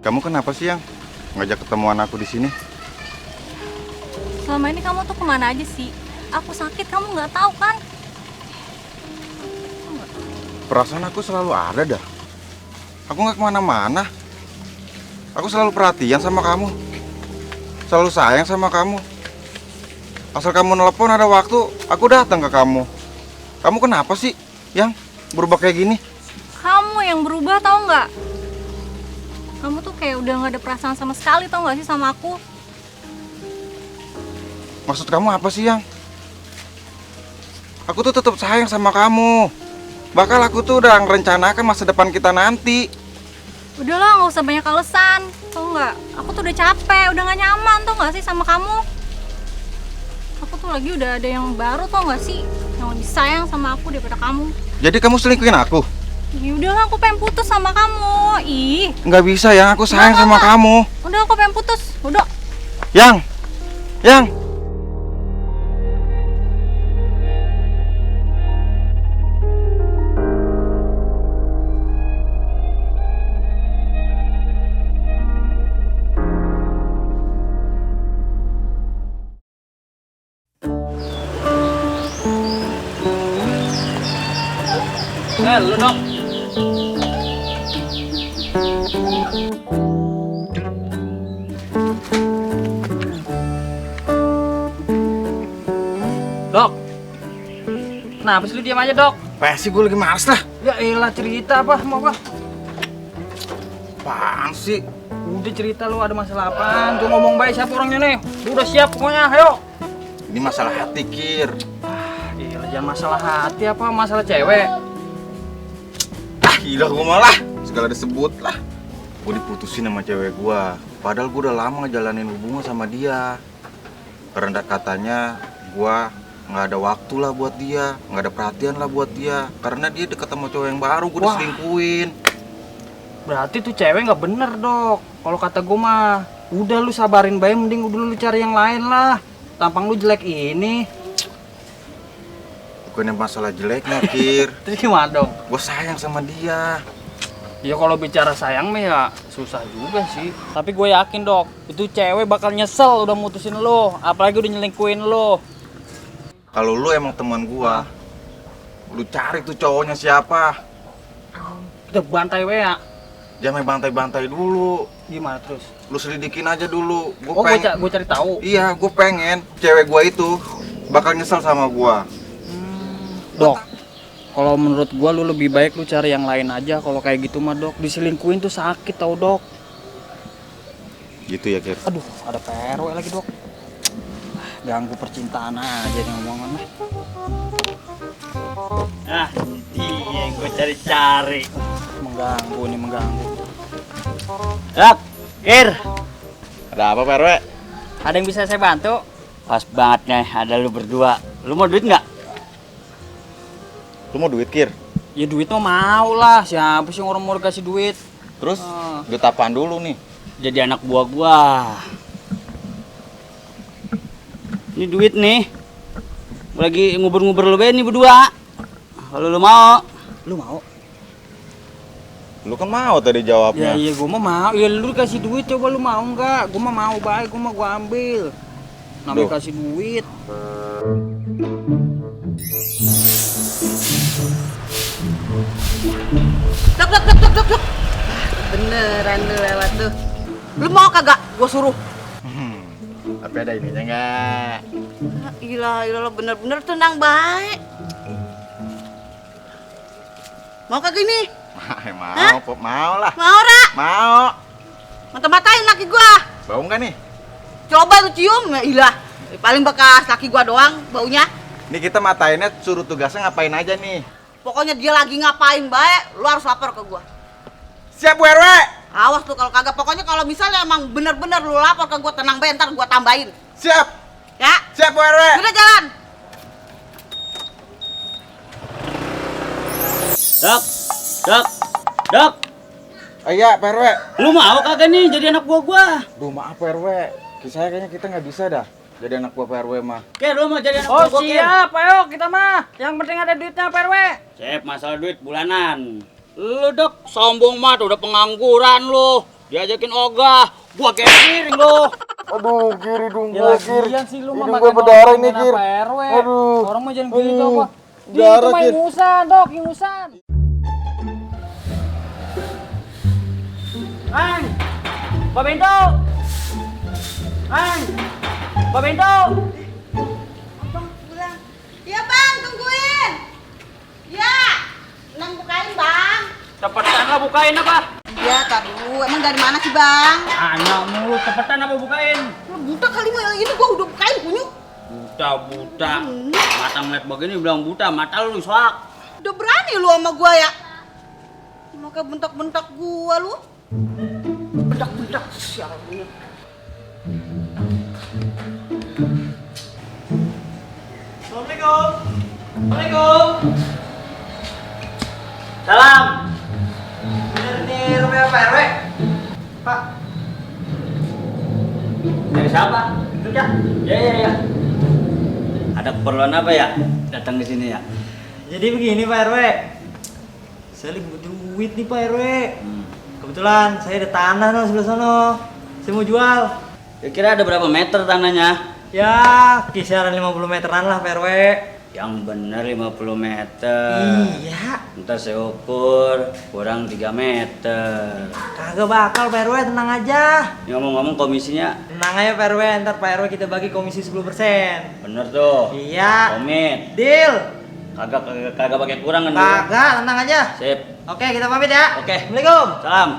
Kamu kenapa sih yang ngajak ketemuan aku di sini? Selama ini kamu tuh kemana aja sih? Aku sakit, kamu nggak tahu kan? Perasaan aku selalu ada dah. Aku nggak kemana-mana. Aku selalu perhatian sama kamu, selalu sayang sama kamu. Asal kamu nelpon ada waktu, aku datang ke kamu. Kamu kenapa sih yang berubah kayak gini? Kamu yang berubah tau nggak? Kamu tuh kayak udah nggak ada perasaan sama sekali tau nggak sih sama aku? Maksud kamu apa sih yang? Aku tuh tetap sayang sama kamu. Bakal aku tuh udah merencanakan masa depan kita nanti. Udahlah, nggak usah banyak alasan, tau nggak? Aku tuh udah capek, udah nggak nyaman tau nggak sih sama kamu? Aku tuh lagi udah ada yang baru tau nggak sih? Yang lebih sayang sama aku daripada kamu. Jadi kamu selingkuhin aku? Ya udahlah, aku pengen putus sama kamu. Ih, Nggak bisa ya, aku sayang sama kamu. udah aku pengen putus. Udah. Yang. Lu dok. Dok. Kenapa sih lu diam aja, Dok? Pasti gue lagi males lah. Ya elah, cerita apa? Mau apa? Apaan sih? Udah cerita lu ada masalah apaan? Tuh ngomong baik siapa orangnya nih? Lu udah siap pokoknya, ayo. Ini masalah hati, Kir. Gila, jangan masalah hati apa masalah cewek. Gila gue malah segala disebut lah. Gue diputusin sama cewek gue. Padahal gue udah lama ngejalanin hubungan sama dia. Karena katanya gue nggak ada waktu lah buat dia, nggak ada perhatian lah buat dia. Karena dia deket sama cowok yang baru, gue diselingkuhin. Berarti tuh cewek nggak bener, Dok. Kalau kata gue mah, udah lu sabarin bae, mending udah lu cari yang lain lah. Tampang lu jelek ini. Bukannya masalah jeleknya, Kir. Terus gimana dong? Gue sayang sama dia. Ya kalau bicara sayang mah ya susah juga sih. Tapi gue yakin, Dok, itu cewek bakal nyesel udah mutusin lo, apalagi udah nyelingkuhin lo. Kalau lu emang teman gue, lu cari tuh cowoknya siapa. Kita bantai we ya. Jangan main bantai-bantai dulu. Gimana terus? Lu selidikin aja dulu. Gue cari tahu. Iya, gue pengen cewek gue itu bakal nyesel sama gue. Dok, kalau menurut gue lu lebih baik lu cari yang lain aja. Kalau kayak gitu mah, Dok, diselingkuhin tuh sakit tau, Dok. Gitu ya, Kir. Aduh, ada PRW lagi, Dok. Ganggu percintaan aja nih ngomongan. Ah, iya gue cari-cari. Mengganggu nih, mengganggu. Dok, Kir. Ada apa, Pak RW? Ada yang bisa saya bantu? Pas banget nih, ada lu berdua. Lu mau duit nggak? Lu mau duit, Kir? Ya duit mah mau lah. Siapa sih orang mau dikasih duit? Terus duit apaan dulu nih? Jadi anak buah gua. Ini duit nih. Lagi ngubur-ngubur lu nih berdua. Kalau lu mau. Lu mau? Lu kan mau tadi jawabnya. Ya iya gua mah mau. Ya lu kasih duit, coba lu mau nggak? Gua mah mau baik, gua ambil. Namanya kasih duit. Dok. Beneran lu lewat tuh. Lu mau kagak gua suruh? Tapi ada ininya enggak? Gila, bener-bener tenang baik. Mau kagak ini? Mau, Pop, mau lah. Mau, Ra? Mau. Mata-matain laki gua. Bau enggak nih? Coba lu cium, ya ilah. Paling bekas laki gua doang baunya. Nih kita matainnya suruh tugasnya ngapain aja nih? Pokoknya dia lagi ngapain baik, lu harus lapor ke gua. Siap, Bu RW. Awas tuh kalau kagak. Pokoknya kalau misalnya emang bener-bener lu lapor ke gua, tenang baik, ntar gua tambahin. Siap. Ya? Siap, Bu RW. Udah jalan. Dok. Iya, Pak RW. Lu mau kagak nih jadi anak buah gua? Duh, maaf, Pak RW. Kisahnya kayaknya kita nggak bisa dah jadi anak buah Pak RW mah. Oke, lu mau jadi anak buah gua? Oh siap, ayo kita mah. Yang penting ada duitnya, Pak RW. Siap, masalah duit bulanan. Lu, Dok, sombong mah udah pengangguran lu. Diajakin ogah, gua kiring lo. Aduh, kiri dong, Ya kiri. lagian sih lu mah Hidung makin gua berdarah nih, ngomongin Kir. apa RW. Aduh. Orang mah jangan gitu apa. Di itu Darah, mah Kir. ingusan, Dok, ingusan. Ang! Pak Bento! Ang! Pak Bento! Abang pulang. Ya bang, tungguin. Ya, nang bukain bang. Cepetan lah bukain apa? Ya, tar dulu. Emang dari mana sih bang? Anak mulu, cepetan apa bukain? Lu buta kali mah ini gua udah bukain punya. Buta. Mata ngeliat begini bilang buta, mata lu soak. Udah berani lu sama gua ya? Maka bentak-bentak gua lu. Bentak-bentak sial lu. Assalamualaikum. Assalamualaikum. Salam. Bener nih rumah Pak RW. Pak. Dari siapa? Itu ya? Ya. Ada keperluan apa ya? Datang ke sini ya? Jadi begini Pak RW, saya lagi butuh duit nih Pak RW. Kebetulan saya ada tanah no sebelah sono, saya mau jual. Kira-kira ada berapa meter tanahnya? Ya kisaran 50 meteran lah Pak RW. Yang bener 50 meter. Iya, Ntar saya ukur kurang 3 meter. kagak bakal Pak RW, tenang aja. Ini ngomong-ngomong komisinya Tenang aja Pak RW, ntar Pak RW kita bagi komisi 10%. bener tuh. Iya, Komit. deal. Kagak pakai kurang kan? Kagak, tenang aja. Sip. Oke, kita pamit ya. Oke. Assalamualaikum. Salam.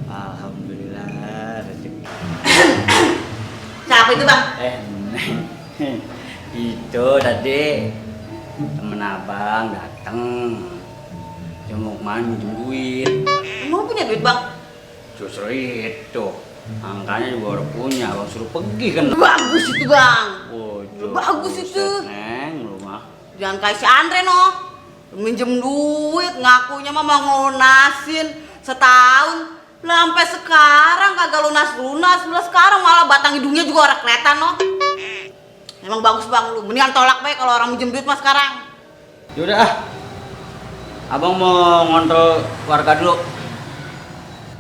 Alhamdulillah rezeki. Siapa itu bang? Itu tadi temen abang dateng. Dia mau kemana minjem duit. Emang lu punya duit bang? Justru itu. Angkanya juga udah punya, abang suruh pergi kan. Bagus itu bang. Waduh, Bagus itu. buset, Neng, lu mah. Jangan kayak si Andre no. Minjem duit, ngakunya mah mau ngelunasin setahun. Lah sampai sekarang kagak lunas-lunas. Lah sekarang malah batang hidungnya juga orang kelihatan no. Emang bagus bang lu. Mendingan tolak baik kalau orang minjem duit mah sekarang. Yaudah ah. Abang mau ngontrol warga dulu.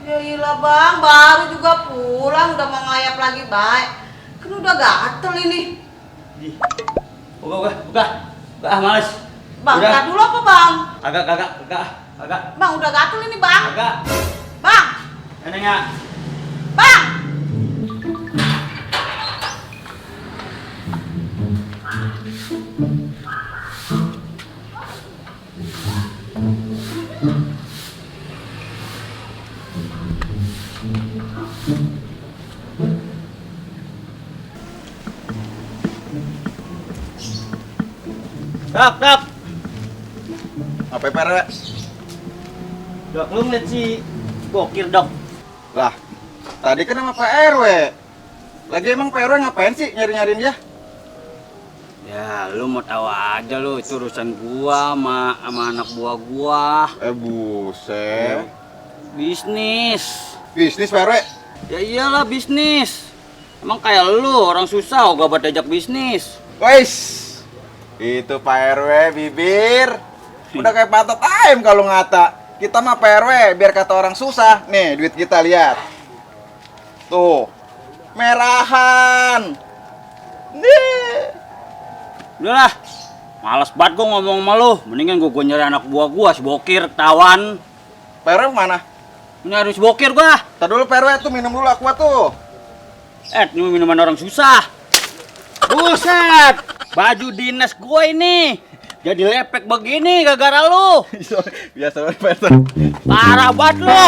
Ya iyalah bang, baru juga pulang udah mau ngayap lagi baik. Kan udah gatel ini. Udah, males. Bang, Udah. ntar dulu apa bang? Kagak. Bang udah gatel ini bang. Kagak. Bang, Neneknya. bang. Dok. Apa Pak RW? Dok, lu ngeliat si Bokir, Dok. Lah, tadi kan sama Pak RW. Lagi emang Pak RW ngapain sih nyari-nyariin dia? Ya, lu mau tahu aja lu, itu urusan gua sama anak buah gua. Buset. Bisnis. Bisnis Pak RW? Ya iyalah bisnis. Emang kayak lu, orang susah gak buat ajak bisnis. Weis. Itu Pak RW bibir. Udah kayak patat ayam kalau ngata. Kita mah Pak RW biar kata orang susah. Nih, duit kita lihat. Tuh. Merahan. Nih. Udahlah, males banget gua ngomong sama lu. Mendingan gua nyari anak buah gua, si Bokir, tawan. Pak RW mana? Nyari si Bokir gua. Tadi dulu Pak RW tuh minum dulu aqua tuh. Ini minuman orang susah. Buset, baju dinas gua ini jadi lepek begini gara-gara lu. Biasa Pak RW. Parah banget lu.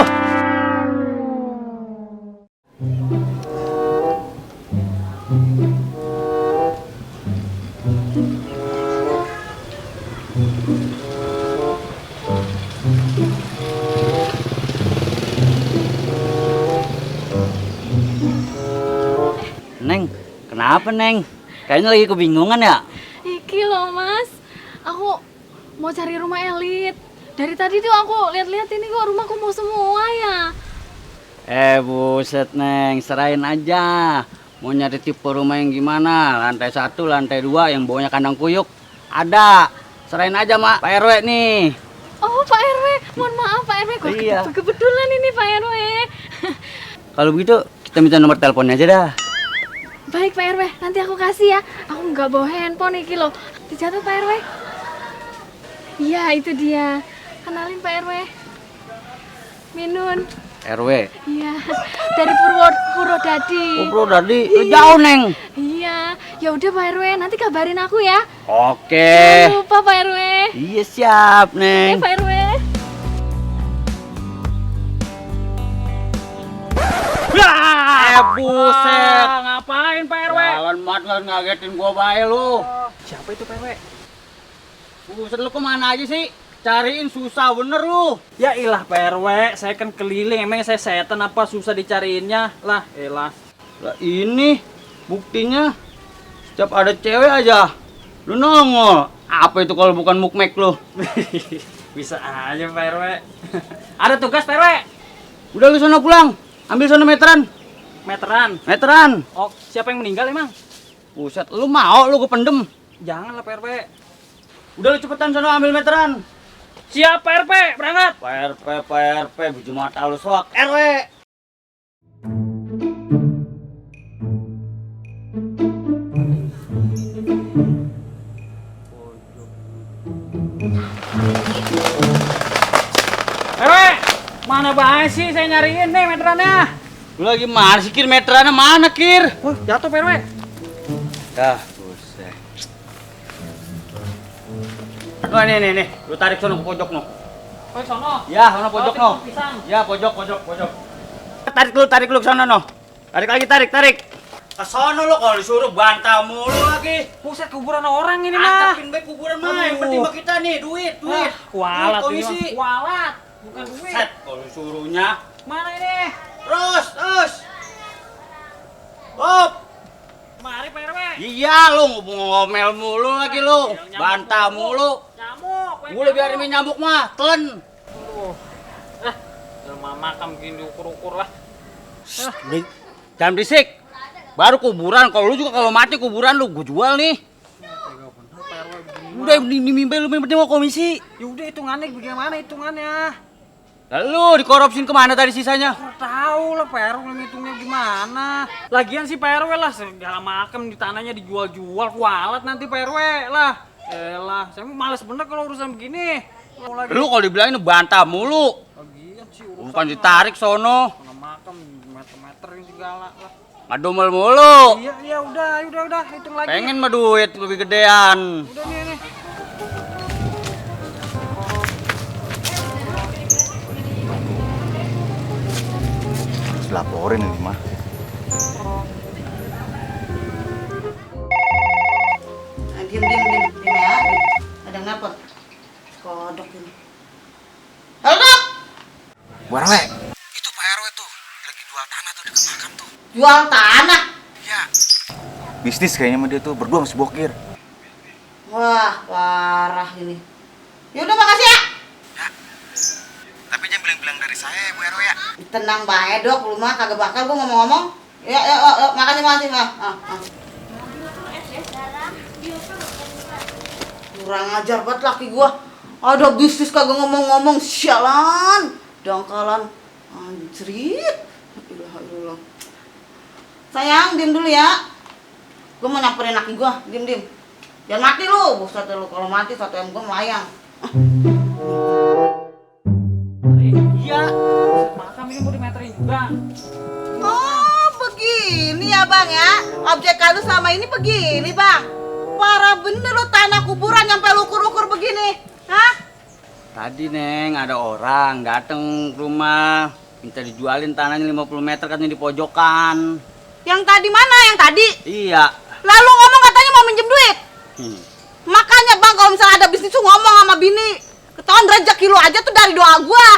Neng, kenapa Neng? Kayaknya lagi kebingungan ya? Iki loh mas, aku mau cari rumah elit. Dari tadi tuh aku lihat-lihat ini kok rumah kumuh semua ya. Buset Neng, serahin aja. Mau nyari tipe rumah yang gimana? Lantai 1, lantai 2 yang bawahnya kandang kuyuk? Ada. Serahin aja Mak, Pak RW nih. Oh Pak RW, Mohon maaf Pak RW, kok Iya. kebetulan ini Pak RW. Kalau begitu kita minta nomor teleponnya aja dah. Baik Pak RW, nanti aku kasih ya. Aku nggak bawa handphone iki loh. Dicatat Pak RW. Iya, itu dia. Kenalin Pak RW. Minun. RW. Iya, dari Purwodadi. Oh bro, tadi jauh neng. Iya, ya udah Pak RW, nanti kabarin aku ya. Oke. Jangan lupa Pak RW. Iya siap Oke neng. Pak RW. Buset. Ngapain Pak RW? Jalan mat ngagetin gua bae lu. Siapa itu Pak RW? Buset lu kemana aja sih? Cariin susah bener lu. Ya ilah Pak RW, saya kan keliling, emang saya setan apa susah dicariinnya? Lah, elah. Lah ini buktinya setiap ada cewek aja lu nongol. Apa itu kalau bukan mukmek lu? Bisa aja Pak RW. Ada tugas Pak RW. Udah lu sono pulang. Ambil sono meteran. Meteran. Meteran. Oh, siapa yang meninggal emang? Buset, lu mau lu kependem. Janganlah Pak RW. Udah lu cepetan sono ambil meteran. Siap Pak RW, berangkat. PRP, biju mata lu soak. RW. RW, mana bahas sih saya nyariin nih meterannya? Lu lagi mana sih Kir? Meterannya mana Kir? Wah, jatuh Pak RW. Dah, buset. Nah, nih. Lu tarik sono ke pojok no. Oh, sono. Ya, sono pojok no. tikus pisang. Ya, pojok. Tarik lu ke sono no. Tarik. Ke sono lu kalau disuruh bantah mulu lagi. Buset, kuburan orang ini mah. Antepin baik kuburan mah. Yang penting mah kita nih, duit. Kualat Duit komisi. ini. Kualat, bukan duit. Set, kalau disuruhnya. Mana ini? Terus. Hop. Mari Pak RW. Iya lu ngomel mulu lagi lu. Bantah mulu. Nyamuk. Gue lebih biarin nyamuk mah, telan. Rumah makam gini diukur-ukur lah. Jangan berisik. Baru kuburan, kalau lu juga kalau mati kuburan lu gue jual nih. Udah dimimpi lu penting mau komisi. Yaudah hitungannya bagaimana hitungannya? Lalu dikorupsin kemana tadi sisanya? Tahu lah Pak RW ngitungnya gimana. Lagian sih Pak RW lah segala makam di tanahnya dijual-jual kualat nanti Pak RW lah. Elah, saya males bener kalau urusan begini. Lu kalau dibilangin bantah mulu. Lagian sih urusan Bukan ditarik sono. tanah makam meter-meterin segala lah. Ngadumel mulu. Iya udah hitung lagi. Pengen mah duit lebih gedean. Udah nih. Harus laporin ini mah. Nah, diam ya. Ada ngapa? Kodok ini. Halo dok. Bu RW. Itu Pak RW tuh. Lagi jual tanah tuh dekat makam tuh. Jual tanah. Ya. Bisnis kayaknya sama dia tuh. Berdua masih bokir. Wah, parah ini. Yaudah makasih ya. Tapi jangan bilang-bilang dari saya Bu RW ya. Tenang bae dok, lu mah kagak bakal gua ngomong-ngomong. Ya, makasih mah. Kurang ajar banget laki gua. Ada bisnis kagak ngomong-ngomong, sialan. Dangkalan. Anjrit. Ilah. Sayang, diem dulu ya. Gua mau nyamperin laki gua, diem. Jangan mati lu, buset lu. Kalau mati 1 M gua melayang. Iya. Makam ini mau dimeterin juga. Oh, begini ya bang ya. Objek lu selama ini begini bang. Parah bener lu tanah kuburan nyampe lu ukur-ukur begini. Hah? Tadi Neng ada orang dateng ke rumah minta dijualin tanahnya 50 meter katanya di pojokan. Yang tadi mana? Yang tadi? Iya. Lalu ngomong katanya mau minjem duit. Makanya bang kalau misalnya ada bisnis tuh ngomong sama bini. Ketahuan rezeki lu aja tuh dari doa gua.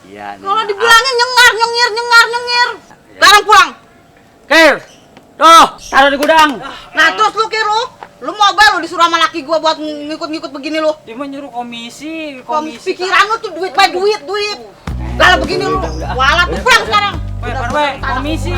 Iya. Kalau dibilangin nyengir. Sekarang pulang. Kir, tuh taruh di gudang. Nah terus lu Kiru, lu mobil lu disuruh sama laki gua buat ngikut-ngikut begini lu. Dia mau nyuruh komisi. Pikiran lu tuh duit. Lalu begini lu. Walat tuh pulang sekarang. Komisi.